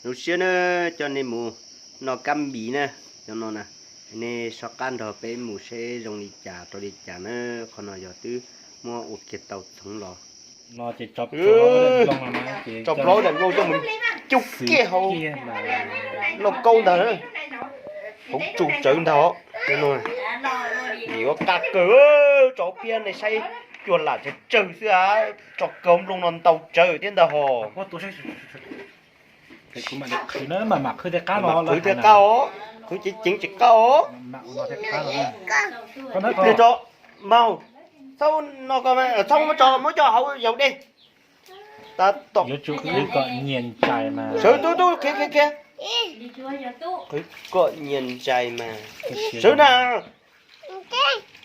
Zoo siab na, coj nej mus noj kab npis na, cov no na. Nej soj qab nrog peb mus seb zoo li cas rau li cas na. Qhov no yog twb muab ua kiag tau txhoov los. Tso plaub daim nplooj coj mus cub kiag hauv lauj kaub ntag, hauv tsu tsawv ntag os. Nim ua qab kawg, tso piab nej saib, cuag lam tsawg tsawg xwb, tso kiag hauv nplooj no ntau tsawg thiab ntag hos. Qhwv thiaj qab os, qhwv ceev ceev tsis qab os. Ib pliag tso, Maus, txhob no, txhob muab tso, muab coj hauv yaus dej. Tab tom sawv tub tub khiav khiav khiav. Qhwv kom nyias ntsais mas. Sawv na.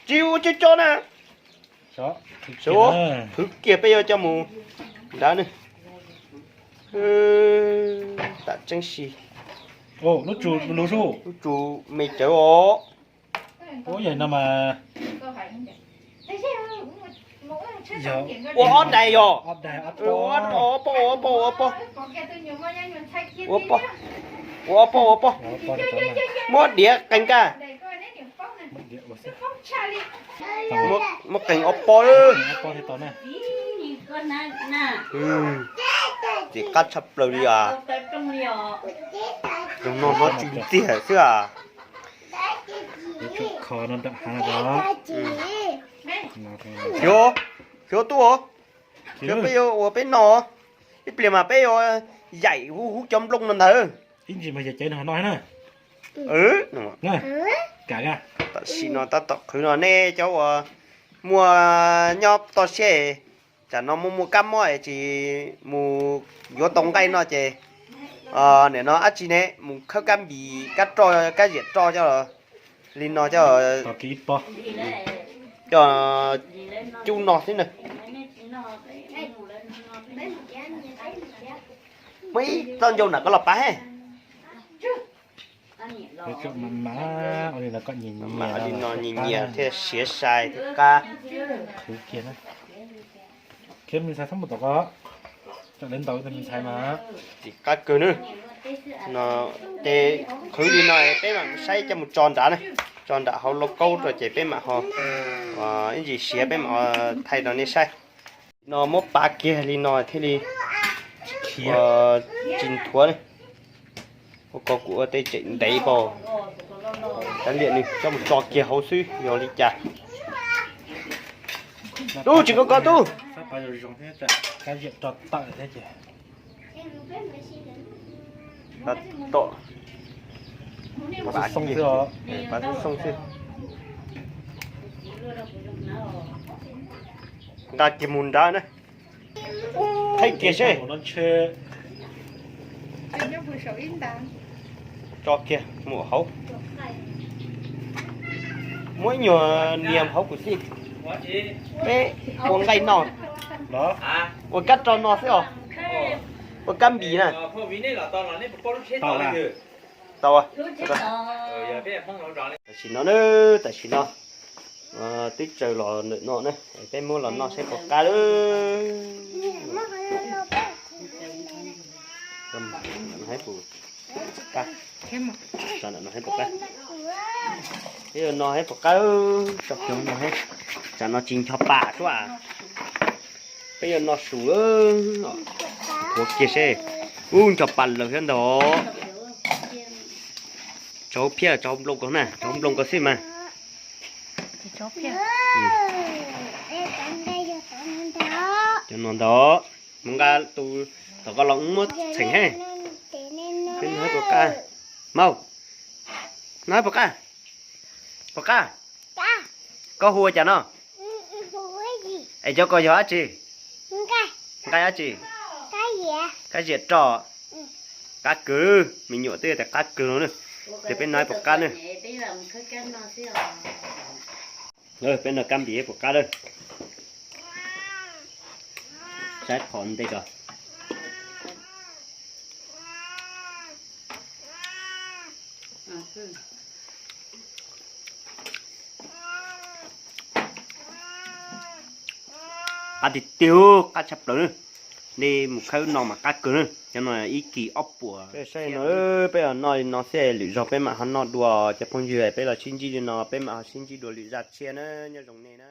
Tsis ua tso tso na. Sawv, qhwv kiag peb yuav coj mus nrad ne. Tam tseeb si. Lub tsu me cawv os. Ua ob daim yog. Ua ob pog, ua ob pog, ua ob pog. Ua ob pog, ua ob pog. Muab diav qees kaj. Muab qees ob pog. Txiv qab tshaj plaws li os. Zoo no hnov tsw ntxiag xwb as. Xyov, xyov tuaj, xyov peb yuav ua peb no, ib pliag mas peb yuav yaim huv huv cov nplooj no ntag. Tam sim no tab tom qhwv no nej cov uas muaj nyob toj siab, tsam no muaj muaj kab mob es tsis mus yuav tau nqaij no ces nim no dab tsi ne, mus khawb kab npis kab roj kab ziam roj coj li no coj, coj cub no xwb na. Muaj ib txoj ncauj nram koj los pav he. Li no nyias nyias thiaj siav sai thiaj qab. Tsis qab kawg na. No ces qhwv li no peb mam saib coj mus tso nrad na, tso nram hauv lauj kaub rau ces peb mam ho ib ntsis siav peb mam ho thaij rau nej saib. No muab pav kiag li no thiaj li tsis nthuav. Ua ko kuv ua tej tseem ntev pau. Kav liam nws coj mus tso kiag hauv xwb yog li cas. Tub tsis ko ko tub. Tom, pav xoo xwb. Nqa kiag mus nrad na. Qhib kiag seb. Tso kiag mus hauv. Muab ib nyuag nias hauv kuv xij. Peb ua nqaij no, ua kab roj no xwb os. Ua kab npis na. Tau, tam sim no na, tam sim no twb tsaws los ntawm no na, peb muab los noj saib puas qab lawm. Peb yuav noj saib puas qab, tsam no tsis ncho pam suab. Peb yuav noj su, thuav kiag seb. Ub, ncho pam lawm thiab ntag. Tso hauv phiab, tso hauv nplooj ko na, tso hauv nplooj ko xwb mas. Cov no ntag, mus nqa tus tom ko los muab txheem he. Peb noj puas qab, Maus, noj puas qab, puas qab. Koj hu ua cas no? Es cov ko yog dab tsi? Nqaij dab tsi? Kab ziam roj. Qab kawg, me nyuam twb tias qab kawg no na. Ces peb noj puas qab na. Peb noj kab npis puas qab lawm. Saib qhov ntej ko. Qab tiag tiag, qab tshaj plaws na. Nej mus khawb no mas qab kawg na, cov no ib kis ob puas. Peb saib no, peb los noj li no xwb, lwm zaug peb mam ho noj dua cov phooj ywg, peb los sib ntsib li no peb mam ho sib ntsib dua lwm zaj tshiab na, nyob zoo nej na.